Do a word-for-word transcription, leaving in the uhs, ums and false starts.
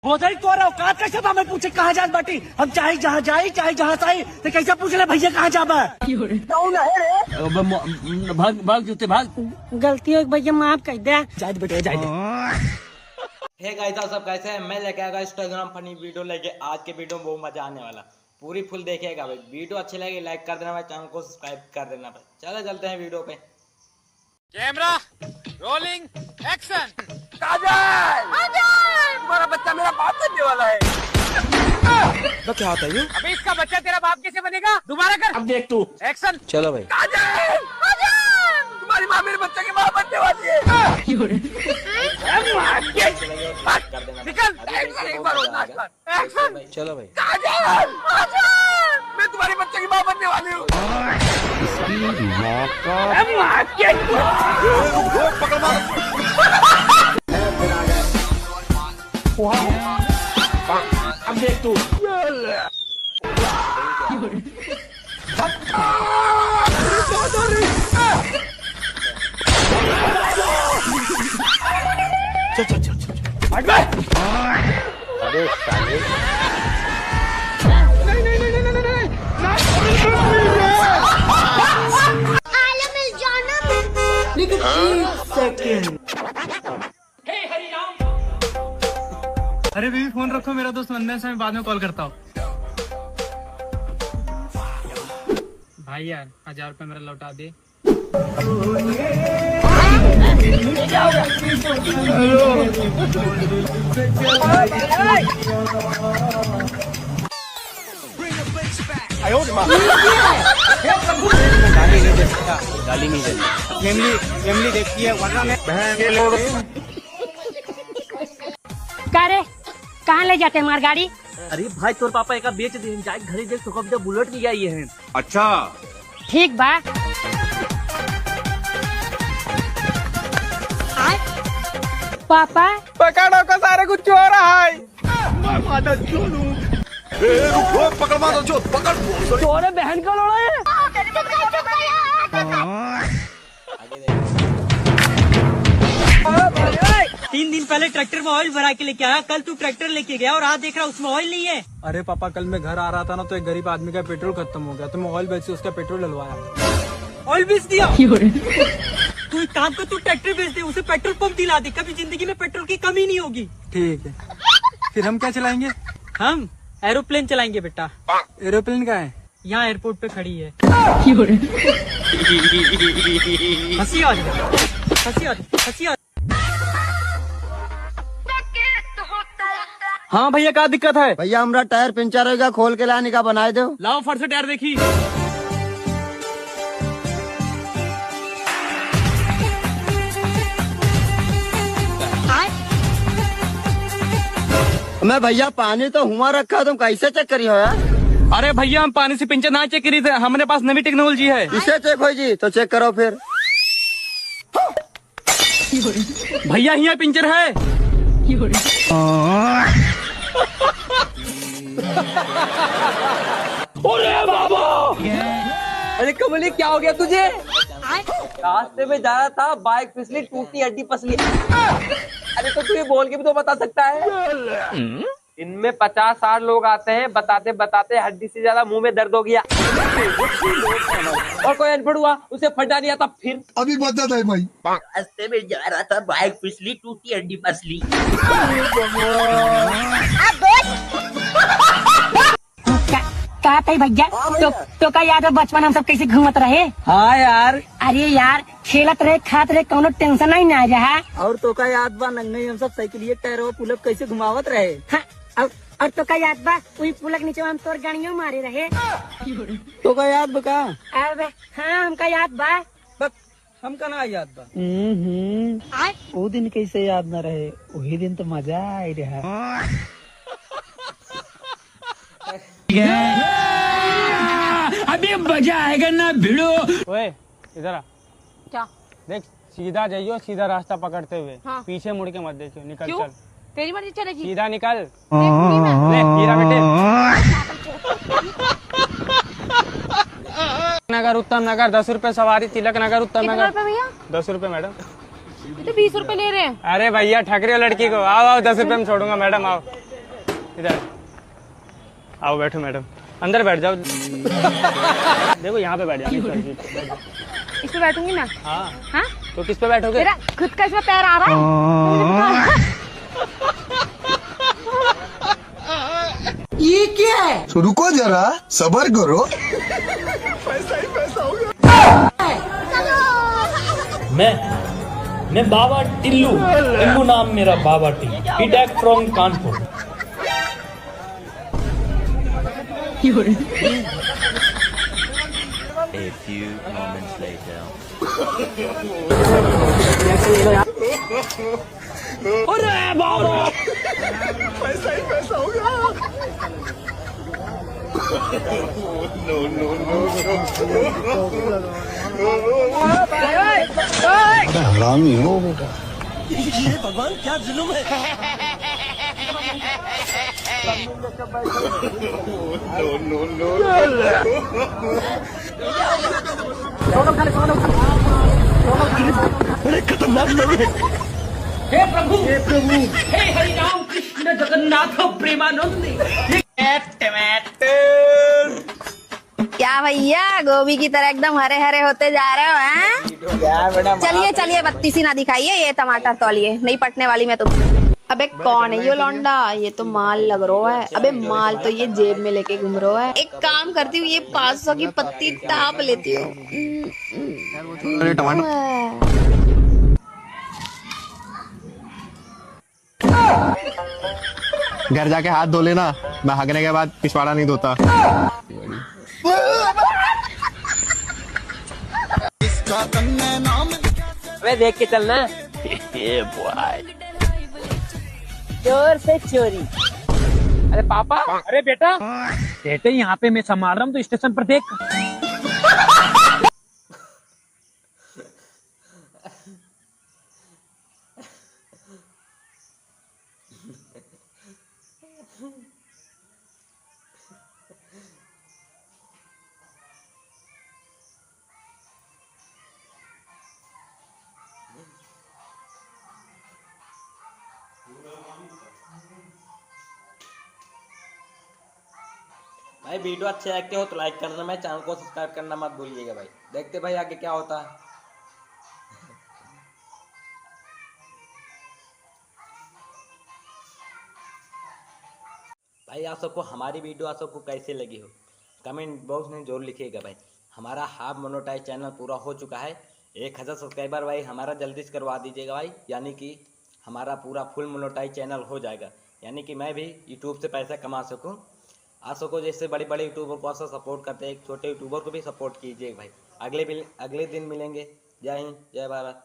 बोधई तोरा औकात कैसे बा? मैं पूछे कहाँ जात बाटी? हम चाहे जहाँ जाई, चाहे जहाँ से आई, तो कैसे पूछ ले भैया कहाँ जाबा? कौन है रे? अब म-, भाग, भाग जूते, भाग। गलती हो भैया, माफ कर दे। जाए दे बेटे, जाए दे। हे गाइस, आप सब कैसे हैं? मैं लेके आया Instagram funny video लेके। आज के video में बहुत मजा आने वाला, पूरी full देखिएगा भाई। Video अच्छी लगी, like कर देना भाई, channel को subscribe कर देना भाई। चलो चलते हैं video पे। Camera, rolling, action। काजल! काजल! तुम्हारा बच्चा मेरा बाप बनने वाला है। तो क्या होता है ये? अबे इसका बच्चा तेरा बाप कैसे बनेगा? दोबारा कर। अब देख तू। Action। चलो भाई। काजल! काजल! तुम्हारी माँ मेरे बच्चे की माँ बनने वाली है। निकल। एक बार, एक बार और last बार। Action। चलो भाई। काजल! काजल! मैं तुम्हारे बच्चे की माँ बनने वाली हूँ। अरे माँ के। अब देख तू। चल, चल, चल, चल, चल। हट बे। अबे साले। आलम इस जॉनर। लेकिन एक second। अरे बीबी, phone रखो, मेरा दोस्त मंदन से मैं बाद में call करता हूँ। भाई यार, हजार रुपये मेरा लौटा दे। गाली नहीं देता, गाली नहीं देता। Family, family देखती है, वरना मैं का रे, कहाँ ले जाते हमार गाड़ी? अरे भाई, तोर पापा एका बेच दे, जाए घरे देख तो कब Bullet ले आई है। अच्छा। ठीक बा। पापा। पकड़ो को सारे को चोर है। ए, रुक, रुक, पकड़ मारो, जो, पकड़। चोर है, बहन का लोड़ा है। तीन दिन पहले ट्रैक्टर में oil भरा के लेके आया, कल तू ट्रैक्टर लेके गया और आज देख रहा उसमें oil नहीं है। अरे पापा, कल मैं घर आ रहा था ना, तो एक गरीब आदमी का petrol खत्म हो गया, तो मैं oil बेच के उसका petrol डलवाया। Oil बेच दिया? क्यों रे? तू एक काम कर, तू ट्रैक्टर बेच दे, उसे पेट्रोल पंप दिला दे, कभी जिंदगी में पेट्रोल की कमी नहीं होगी। ठीक है, फिर हम क्या चलाएंगे? हम aeroplane चलाएंगे बेटा। Aeroplane का है? यहाँ airport पे खड़ी है। क्यों रे? हंसी आ रही है, हंसी आ रही, हंसी आ रही। हाँ भैया, का दिक्कत है? भैया, हमरा टायर पंचर होइगा, खोल के लाने का बनाए दो। लाओ फट से टायर देखी। मैं भैया, पानी तो हुआ रखा, तुम कैसे चेक करी हो यार? अरे भैया, हम पानी से पंचर ना चेक करी थे, हमरे पास नवी टेक्नोलॉजी है। इसे चेक होई जी, तो चेक करो फिर। भैया, हियाँ पंचर है। अरे बाबा! अरे कमली, क्या हो गया तुझे? रास्ते में जा रहा था, बाइक फिसली, टूटी हड्डी पसली। अरे तो तू ये बोल के भी तो बता सकता है। इनमें पचास साठ लोग आते हैं, बताते बताते हड्डी से ज्यादा मुंह में दर्द हो गया। और कोई अनपढ़ हुआ, उसे फंडा नहीं आता फिर। अभी बदत है भाई। रास्ते में जा रहा था, बाइक फिसली, टूटी हड्डी पसली। का, का तई भैया? हाँ तो, भैया। तो का याद है बचपन हम सब कैसे घूमत रहे? हाँ यार। अरे यार, खेलत रहे, खात रहे, कौनो tension ही ना रहा। और तो का याद बा, नंगई हम सब साइकिलिए टायर और पुलक कैसे घुमावत रहे? हाँ, और, और तो का याद बा, वही पुलक नीचे हम तोर गाड़ियों मारे रहे। तो का याद बा का? अब हाँ, हमका याद बा। बक, हमका ना याद बा। हम्म, वो दिन कैसे याद ना रहे, वही दिन तो मजा आई रहा। अभी मजा आएगा ना भिड़ो। ओए, इधर आ। क्या? देख, सीधा जाइयो, सीधा रास्ता पकड़ते हुए। हाँ। पीछे मुड़ के मत देखियो, निकल क्यों? चल। तेरी मर्जी चलेगी। सीधा निकल। देखूंगी मैं। ले, हीरा बेटे। नगर, उत्तम नगर, दस रुपए सवारी, तिलक नगर, उत्तम नगर। कितने रुपए भैया? दस रुपए मैडम। ये तो बीस रुपए ले रहे हैं। अरे भैया, ठग रहे हो लड़की को। आओ, आओ, दस रुपए में छोड़ूंगा मैडम, आओ। इधर आओ, बैठो मैडम, अंदर बैठ जाओ। देखो, यहाँ पे बैठ जाओ, इस पर, इस पर बैठ जाओ। इस पे बैठूंगी मैं। हाँ। हाँ? तो किस पे बैठोगे? तेरा खुद का इसमें पैर आ रहा है? तो मुझे बता। ये क्या है? तो रुको जरा, सबर करो। मैं, मैं बाबा टिल्लू, टिल्लू नाम मेरा, बाबा टिल्लू, P Tech from कानपुर। A few moments later. अरे बाबा! पैसा ही पैसा होगा। No, no, no, no। बड़ा हरामी हो बेटा। ये भगवान क्या जुल्म है। No, no, no। बड़े खतरनाक लोग हैं। हे प्रभु, हे प्रभु, हे हरि राम कृष्ण जगन्नाथ प्रेमानंद। ये टमाटर। क्या भैया, गोभी की तरह एकदम हरे हरे होते जा रहे हो, हैं? क्या बेटा, चलिए, चलिए, बत्तीसी ना दिखाइए, ये टमाटर तौलिए, नहीं पटने वाली मैं तो। अबे कौन है यो लौंडा? ये तो माल लग रहा है। अबे माल तो ये जेब में लेके घूम रहा है। एक काम करती हूँ, ये पाँच सौ की पत्ती टाप लेती हूँ। अरे टमाटर। घर जाके हाथ धो लेना, मैं हगने के बाद पिछवाड़ा नहीं धोता। अबे देख के चलना। जोर से चोरी। अरे पापा, अरे बेटा, बेटे यहाँ पे मैं संभाल रहा हूँ, तो स्टेशन पर देख। भाई, video अच्छे लगते हो तो like करना, मैं channel को subscribe करना मत भूलिएगा भाई। देखते भाई आगे क्या होता है। भाई, आप सबको हमारी video आप सबको कैसे लगी हो, comment box में जरूर लिखिएगा भाई। हमारा half monetize channel पूरा हो चुका है, एक हज़ार subscriber भाई हमारा जल्दी से करवा दीजिएगा भाई, यानी कि हमारा पूरा full monetize channel हो जाएगा, यानी कि मैं भी YouTube से पैसा कमा सकूँ। आप सबको जैसे बड़े बड़े YouTuber को आप सब support करते हैं, एक छोटे YouTuber को भी support कीजिए भाई। अगले बिल-, अगले दिन मिलेंगे। जय हिंद, जय भारत।